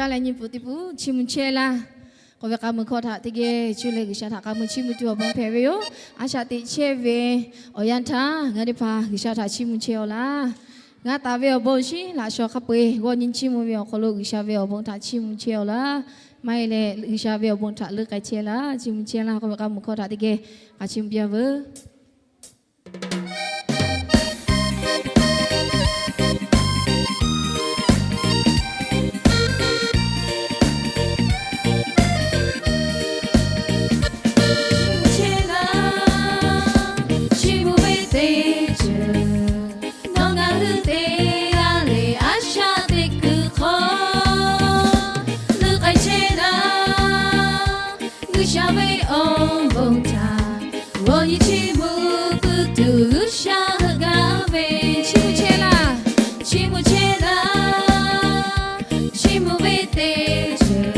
Aˉ leh nyi pfuhˍ teˇ pfuhˍ chiˇ mvuh chehˇ laˇ. K'oˆ ve k'aˇ mui hkawˇ htaꞈ teˇ geh cuˇ leh G'uiˬsha htaꞈ k'aˇ mui chiˇ mvuh tuˬ awˬ bon hpehꞈ ve yoˬ. A shaꞈ teꞈ chehˇ ve awˬ yanˇ htaˇ ngaˬ teˇ hpaˍ G'uiˬsha htaꞈ chiˇ mvuh chehˇ-aw laˇ. G'a taˍ ve awˬ bon shinˉ laꞈ shawnˍ hk'a peu-eˬ g'awˇ nyi chiˇ mvuh ve awˬ hk'aw lo G'uiˬsha ve awˬ bon htaꞈ chiˇ mvuh chehˇ-aw laˇ. Maˇ heˆ leh G'uiˬsha ve awˬ bon htaꞈ leuˆ k'ai chehˇ laˇ, chiˇ mvuh chehˇ laˇ. K'oˆ ve k'aˇ mui hkawˇ htaꞈ teˇ geh k'aꞈ chiˇ mvuh piˇ-a veuˬ. Chiˇ mvuh chehˇ laˇ, chiˇ mvuh ve teˇ ceuˬ, nawˬ ngaˬ hui teˇ g'aˇ lehˬ a shaꞈ teꞈ kuiˬ hk'aw leuˆ k'ai chehˇ laˇ. G'uiˬsha ve awˬ bon htaꞈ g'awˇ nyi chiˇ mvuh peuˬ tuˬ G'uiˬsha heuˆ gaˇ ve. Chiˇ mvuh chehˇ laˇ, chiˇ mvuh chehˇ laˇ, chiˇ mvuh ve teˇ ceuˬ,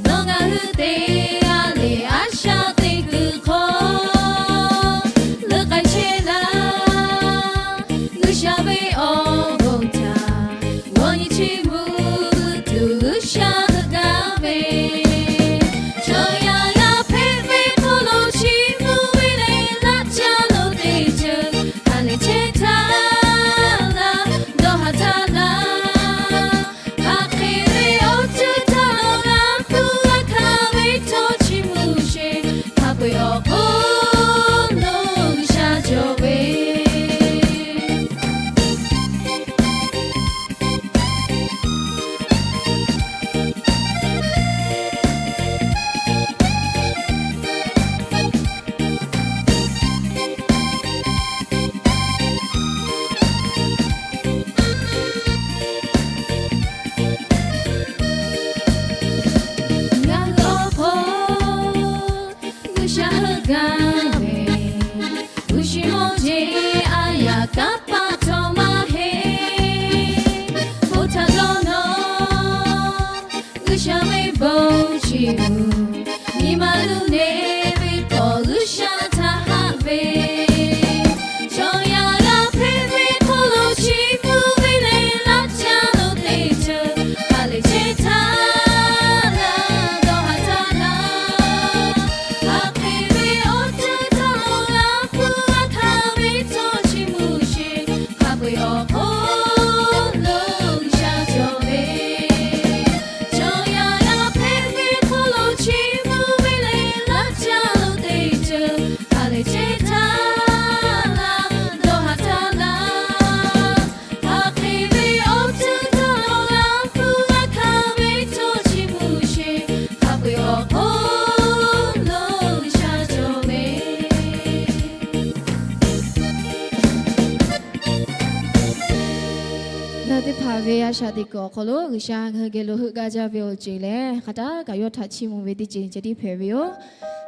nawˬ ngaˬ hui teˇ g'aˇ lehˬ a shaꞈ teꞈ kuiˬ hk'aw leuˆ k'ai chehˇ laˇ. G'uiˬsha ve awˬ bon htaꞈ g'awˇ nyi chiˇ mvuh peuˬ tuˬ G'uiˬsha heuˆ gaˇ ve. Chaw yaˇ g'a hpehꞈ ve hk'aw lo chiˇ mvuh ve leh laꞈ ca lo teˇ ceuˬ ha lehˬ chehˇ htaˇ laˇ, dawˇ haˍ htaˇ laˇ. Haꞈ hk'e ve awˬ ceuˬ htaꞈ lo g'a hpuˇ g'a hkanˍ ve htawˇ chiˇ mvuh sheˍ. Hk'a peu-eˬ awˬ hk'oˆ lo G'uiˬsha cawˬ ve Ngaˬ hui awˬ hk'aw G'uiˬsha heuˆ gaˇ ve, uˉ shiˍ mawˇ jeˬ a yaꞈ kanˉ paˆ htawˇ maˇ heˆ. Bon htaꞈ dawˇ nawˇ, G'uiˬsha ve bon shiˍ uˬ, nyi ma luˬ neˇ ve hk'aw G'uiˬsha htaꞈ haꞈ ve. Chaw yaˇ g'a hpehꞈ ve hk'aw lo chiˇ mvuh ve leh laꞈ ca lo teˇ ceuˬ ha lehˬ chehˇ htaˇ laˇ, dawˇ haˍ htaˇ laˇ. Haꞈ hk'e ve awˬ ceuˬ htaꞈ lo g'a hpuˇ g'a hkanˍ ve htawˇ chiˇ mvuh sheˍ. Hk'a peu-eˬ awˬ hk'oˆ lo G'uiˬsha cawˬ ve, chaw yaˇ g'a hpehꞈ ve hk'aw lo chiˇ mvuh ve leh laꞈ ca lo teˇ ceuˬ ha lehˬ chehˇ htaˇ laˇ, dawˇ haˍ htaˇ laˇ. Haꞈ hk'e ve awˬ ceuˬ htaꞈ lo g'a hpuˇ g'a hkanˍ ve htawˇ chiˇ mvuh sheˍ. Hk'a peu-eˬ awˬ hk'oˆ lo G'uiˬsha cawˬ ve. Ngaˬ hui teˇ hpaˍ ve a shaꞈ teꞈ kuiˬ awˬ hk'aw lo G'uiˬsha ngaˬ hui geh lo heuˆ gaˇ jaˇ ve awˬ ceuˬ lehˬ, hk'a htaˇ kaꞈ yawˇ htaꞈ chiˇ mvuh ve teˇ ceuˬ ceh tiˉ hpehꞈ ve yoˬ.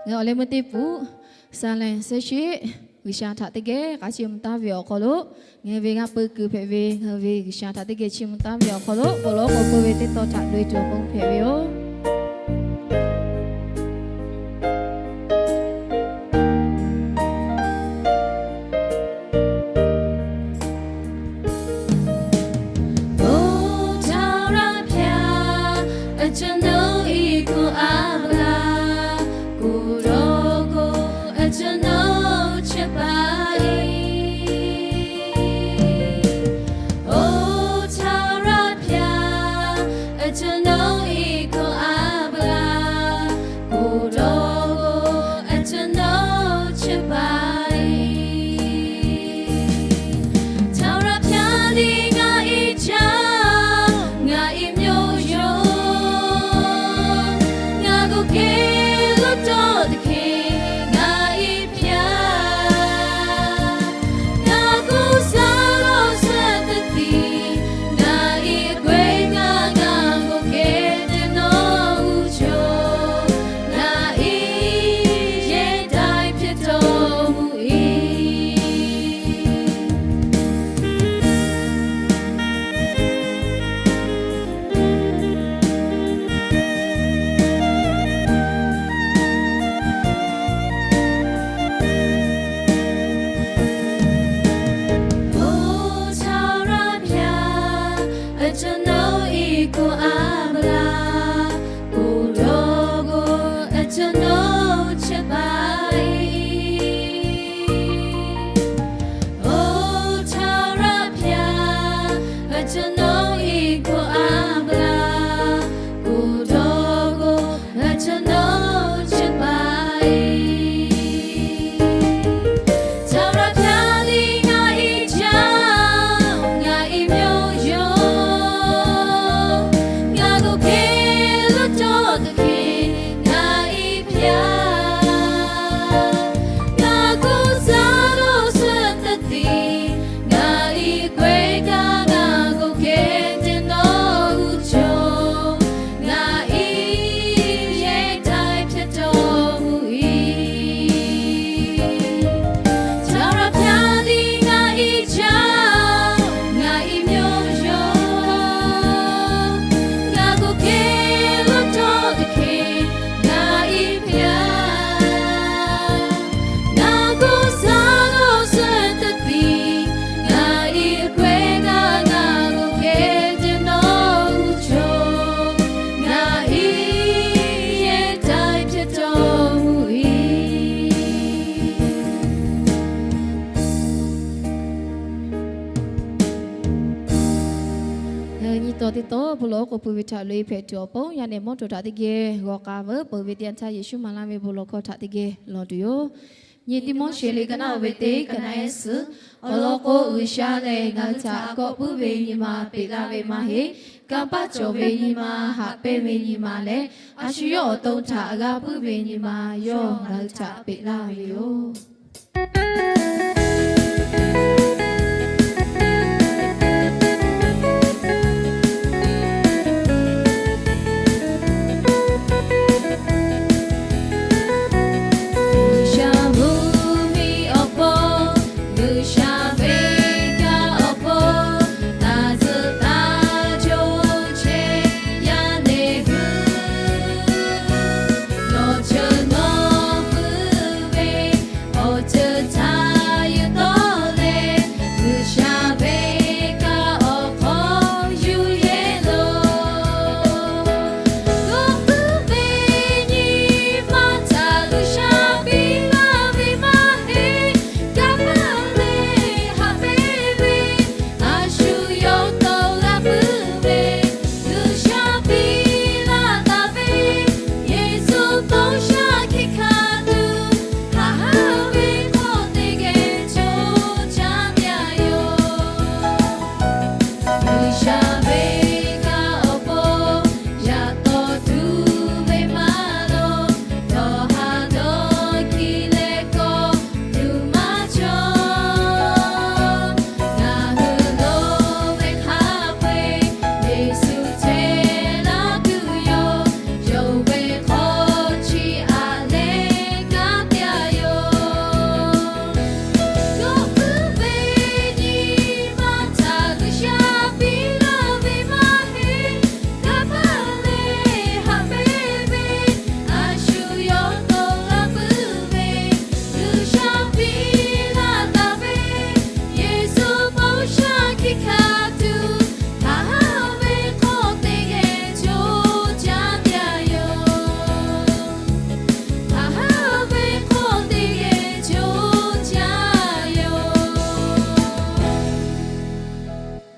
Ngaˬ hui awˬ leh meuˇ teˇ pfuhˍ saˍ lehˬ suhˉ sheˆ G'uiˬsha htaꞈ teˇ geh k'a chiˇ mvuh taˉ ve awˬ hk'aw lo, ngaˬ hui ve g'aˇ peu kuiˬ hpehꞈ ve ngaˬ hui ve G'uiˬsha htaꞈ teˇ geh chiˇ mvuh taˉ ve awˬ hk'aw lo, k'awꞈ lawˉ k'awꞈ peu ve teˇ tawn htaꞈ loꞈ-e tuˬ awˬ pon hpehꞈ ve yoˬ. Oˇ ထာဝရဘုရား၊ အကျွန်ုပ်၏ကိုယ်အဘၣ် ကိုယ်တော်ကို အကျွန်ုပ်ချစ်ပါ၏။ အိုထာဝရဘုရား၊ အကျွန်ုပ်၏ကိုယ်အဘၣ် ကိုယ်တော်ကို အကျွန်ုပ်ချစ်ပါ၏။ ထာဝရဘုရားသည် ငါ၏ကျောင်း၊ ငါ၏မြို့ရိုး၊ ငါကိုကယ် Bon lawˬ k'oˆ pui ve htaꞈ loꞈ-e hpehꞈ tuˬ awˬ pon, yaˇ nehˬ mawˇ tawˍ htaꞈ teˇ geh g'awˬ k'ai veuˬ. Peuˬ ve teˇ yanˇ htaˇ Yeˍsuˆ maˍ laˇ ve bon lawˬ hkawˇ htaꞈ teˇ geh lawˬ tuˬ yoˬ. Nyi Tiˆmoˉseˍ liꞈ ka naˆ oˇ ve teˇ ka naˆ ehˉ suhˍ, awˬ lawn k'o, G'uiˬsha lehˬ ngaˬ hui htaꞈ kawˆ puiˉ ve nyi ma peꞈ laˇ ve maˇ heˆ. Kanˇ paˆ cawˬ ve nyi ma, haꞈ pehnˇ ve nyi ma leh, a shu yawˇ awˬ to htaꞈ g'a puiˉ ve nyi ma yawˇ ngaˬ hui htaꞈ peꞈ laˇ ve yoˬ. G'uiˬsha mvuhˇmiˬ awˬ pon, G'uiˬsha ve kaꞈ awˬ pon, taˇ zuhꞈ taˇ co chehˇ yaˇ nehˬ hui, nawˬ ceuˬ nawˬ pui ve awˬ ceuˬ htaꞈ yuˬ tawˆ leh, G'uiˬsha ve kaꞈ awˬ hk'aw yuˬ yehˬ loˬ. Dawˇ puiˉ ve nyi ma htaꞈ G'uiˬsha piˇ laˇ ve maˇ heˆ. Kanˇ paˆ leh haꞈ pehnˇ ve, a shu yawˇ tawˇ g'a puiˉ ve, G'uiˬsha piˇ laˇ taˍ ve, Yeˍsuˆ bon sha hkiˆ hkanˍ tuˬ, haꞈ haˉ ve hk'aw teˇ geh co caˇ pyaˇ yoˬ. G'uiˬsha ve kaꞈ awˬ pon, yaꞈ taw tuˬ ve maˇ loˍ. Dawˇ haˍ dawˇ hkiˇ leh kawˆ tuˬ maˇ cawˬ. Ngaˬ hui loˍ ve hk'a peu-eˬ, Yeˍsuˆ hteˇ laˇ tuˬ yoˬ. Yonˍ ve hk'aw chi aꞈ leh kanˉ te-a yoˬ. Dawˇ puiˉ ve nyi ma htaꞈ G'uiˬsha piˇ laˇ ve maˇ heˆ. Kanˇ paˆ leh haꞈ pehnˇ ve, a shu yawˇ tawˇ g'a puiˉ ve, G'uiˬsha piˇ laˇ taˍ ve, Yeˍsuˆ bon sha hkiˆ hkanˍ tuˬ, haꞈ haˉ ve hk'aw teˇ geh co caˇ pyaˇ yoˬ. Haꞈ haˉ ve hk'aw teˇ geh co caˇ yoˬ.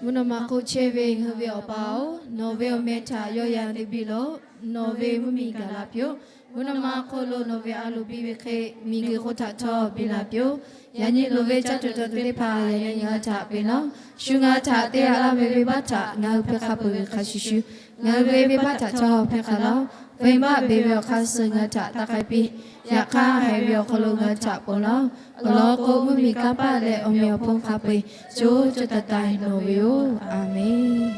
Mvuhˇ naw ma hk'oˆ chehˇ ve ngaˬ hui ve Awˬ pa-oˬ, nawˬ ve awˬ meh htaꞈ yawˇ yan te piˇ lawˬ. Nawˬ ve mvuhˇmiˬ gaˬ la piˇ-oˆ. Mvuhˇ naw ma hk'oˆ lo nawˬ ve a loˍ piˇ ve hk'e, miˬguiˬ hk'oˆ htaꞈ htawˇ biˇ la piˇ-oˆ. Yaꞈ nyi loˍ ve caˇ tuˬ cawˬ tuˬ teˇ hpaˍ yaꞈ nyi ngaˬ hui htaꞈ peꞈ laˇ. Shu ngaˬ hui htaꞈ te haꞈ laˇ ve venˇbaˆ htaꞈ ngaˬ hui hpehˇ hk'a peuˬ ve hk'a shuˍ shuˍ, ngaˬ hui ve venˇbaˆ htaꞈ htawˇ hpehˇ hk'a laˇ. Venˇbaˆ beˬ ve awˬ hk'aˇ suh ngaˬ hui htaꞈ taˇ k'ai piˇ. Yaꞈ hk'aˇ, haiˬ ve awˬ hk'aw lo ngaˬ hui htaꞈ ponˬ laˇ. Awˬ lawn k'o, mvuhˇmiˬ, kanˇ paˆ leh awˬ meh awˬ hponˇ hk'a peu-eˬ co co taiˍ taiˍ nawˬ ve yoˬ. A menˬ.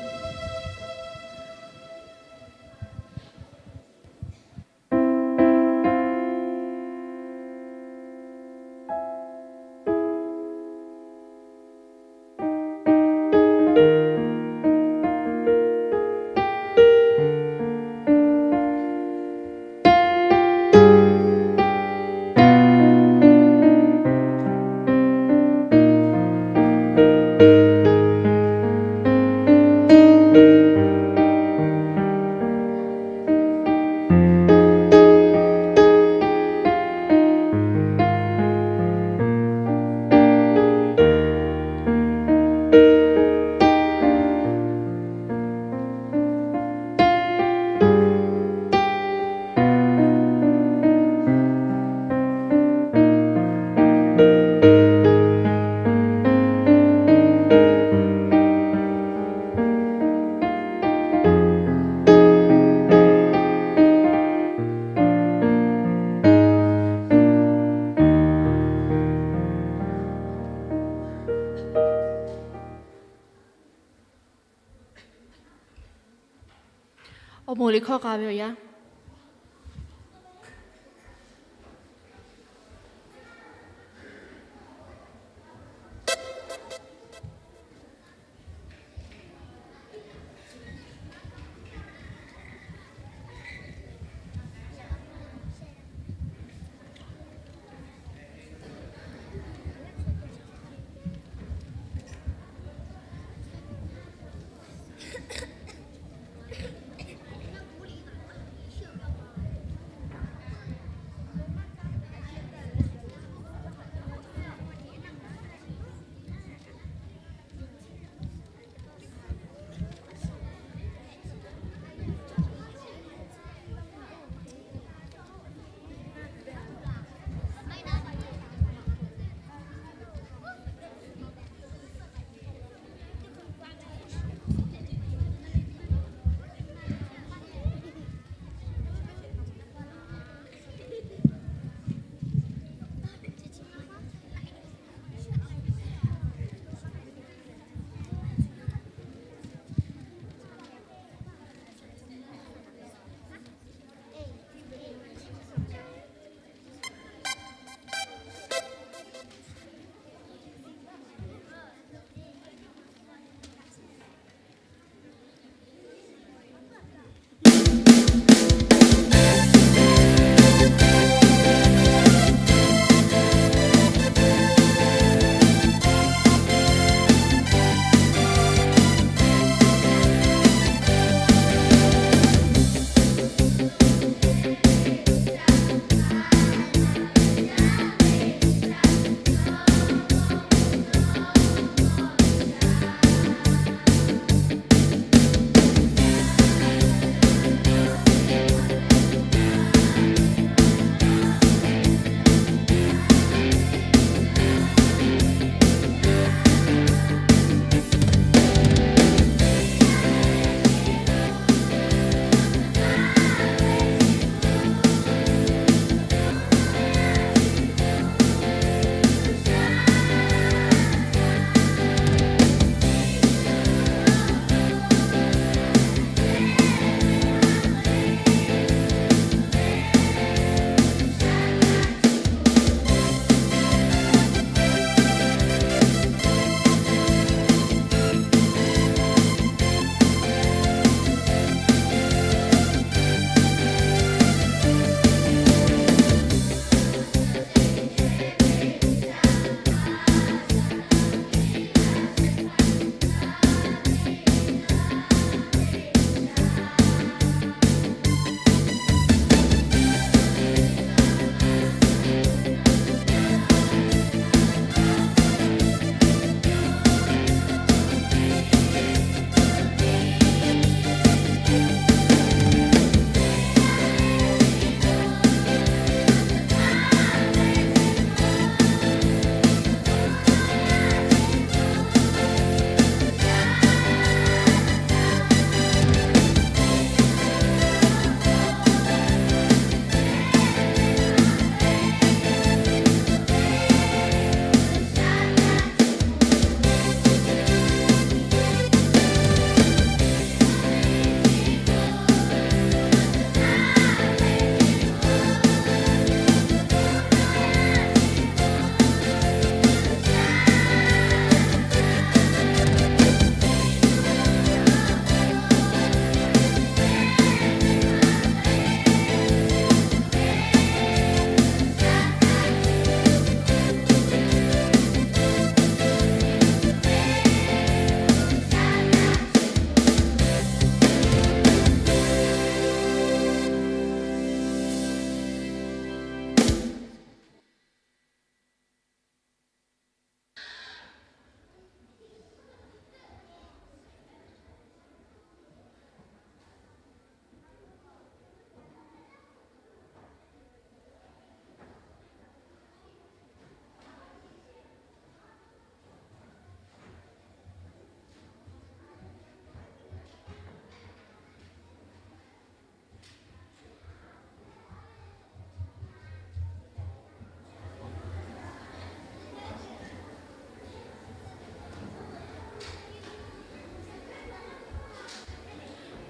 Awˬ moˍ liꞈ hkawˇ k'a ve awˬ yanˇ.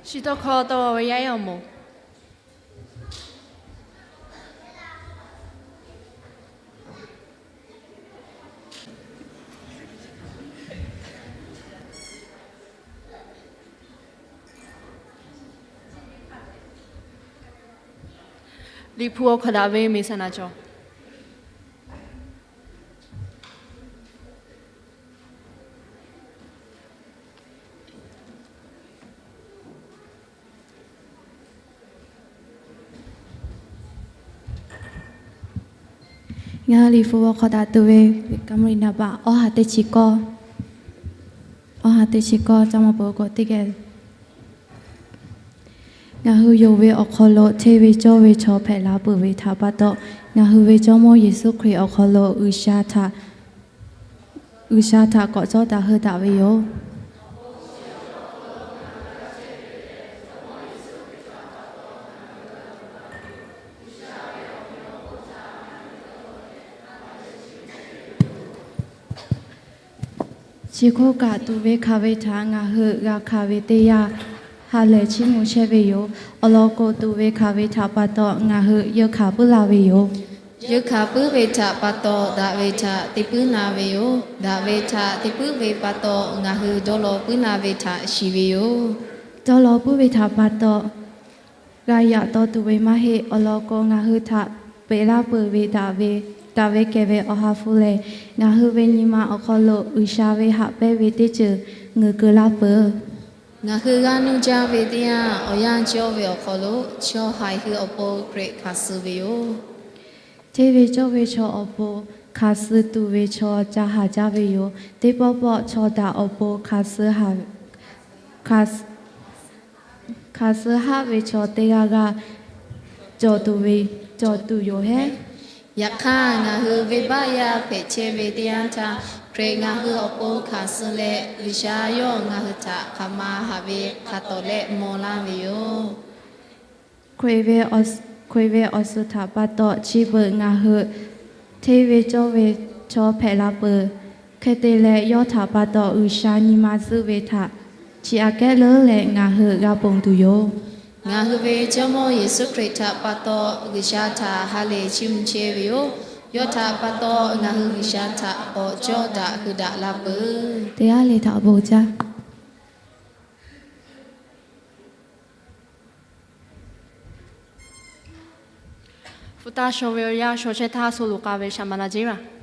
Chi tawˇ hkawˇ tawˇ ve yaˇ ehˉ awˬ moˍ. Liꞈ hpu awˬ hk'aw daꞈ ve meˍ saˍ naˍ cawˬ. Ngaˬ hui Liꞈ hpu awˬ hk'aw daꞈ tuˬ ve, Kaˍ mvuhˇ riˍ naˍ baꞈ awˬ ha teˇ chi kawˇ, awˬ ha teˇ chi kawˇ, caˇ maˇ peuˬ k'o teˇ geh. Ngaˬ hui yonˍ ve awˬ hk'aw lo hteˇ ve cawˇ ve chaw hpehꞈ la peuˬ ve htaꞈ pa taw, ngaˬ hui ve Jawˇmawˇ Yeˍsuˆ Hkriꞈ awˬ hk'aw lo G'uiˬsha htaꞈ, G'uiˬsha htaꞈ k'awꞈ cawˇ daꞈ heuˆ daꞈ ve yoˬ. Chi hk'oˆ kaꞈ, tuꞈ ve hkanˍ ve htaꞈ ngaˬ hui g'a hkanˍ ve teˇ yanˇ, ha lehˬ chiˇ mvuh chehˇ ve yoˬ. Awˬ lawn k'o, tuꞈ ve hkanˍ ve htaꞈ pa taw ngaˬ hui yeunˇ hkanˍ puiˉ la ve yoˬ. Yeunˇ hkanˍ puiˉ ve htaꞈ pa taw, daꞈ ve htaꞈ te puiˉ na ve yoˬ. Daꞈ ve htaꞈ te puiˉ ve pa taw, ngaˬ hui dawˇ law puiˉ na ve htaꞈ shiˍ ve yoˬ. Dawˇ law puiˉ ve htaꞈ pa taw, g'a yaꞈ taw tuˬ ve maˇ heˆ. Awˬ lawn k'o, ngaˬ hui htaꞈ peꞈ laˇ peuˬ ve daꞈ ve, daꞈ ve kehˬ ve Awˬ ha hpu lehˬ, ngaˬ hui ve nyi ma awˬ hk'aw lo G'uiˬsha ve haꞈ pehnˇ ve teˇ ceuˬ ngeuˍ keu laˇ peuˬ. Ngaˬ hui g'a nuˇ jaˇ ve teˇ yanˇ, awˬ yanˇ cawˇ ve awˬ hk'aw lo chaw haiˬ hui awˬ pon Hkriꞈ hkanˍ suh ve yoˬ. Hteˇ ve cawˇ ve chaw awˬ pon hkanˍ suh tuˬ ve chaw ca haˍ jaˇ ve yoˬ. Teˇ pawˆ pawˆ chaw daꞈ awˬ pon hkanˍ suh haˍ, hkanˍ hkanˍ suh haˆ ve chaw teˇ g'aˇ g'aˇ cawˬ tuˬ ve, cawˬ tuˬ yoˬ hehˉ. Yaꞈ hk'aˇ, ngaˬ hui venˇbaˆ yaˇ hpehꞈ chehˇ ve teˇ yanˇ htaˇ, Hkriꞈ ngaˬ hui awˬ pon hkanˍ suh leh, G'uiˬsha yawˇ ngaˬ hui htaꞈ hk'aˬ ma haꞈ ve hk'a tawˍ leh maw laˇ ve yoˬ. Hkriꞈ ve awˬ, Hkriꞈ ve awˬ suhˍ htaꞈ pa taw, chi beuꞈ ngaˬ hui hteˇ ve cawˇ ve chaw hpehꞈ la peuˬ. Hk'e te leh, yawˇ htaꞈ pa taw G'uiˬsha nyi ma zuhˆ ve htaꞈ chi aꞈ kehˉ leuˉ leh ngaˬ hui g'a ponˬ tuˬ yoˬ. Ngaˬ hui ve Jawˇmawˇ Yeˍsuˆ Hkriꞈ htaꞈ pa taw, G'uiˬsha htaꞈ ha lehˬ chiˇ mvuh chehˇ ve yoˬ. Yawˇ htaꞈ pa taw, ngaˬ hui G'uiˬsha htaꞈ k'awꞈ cawˇ daꞈ hui daꞈ la peuˬ. Teˇ g'aˇ le htaꞈ bon jaˇ. Hpu taˇ shaw ve awˬ yanˇ shaw chehˇ htaˇ, sho loꞈ k'a ve shaˍ maˍ na jeˇ maˬ.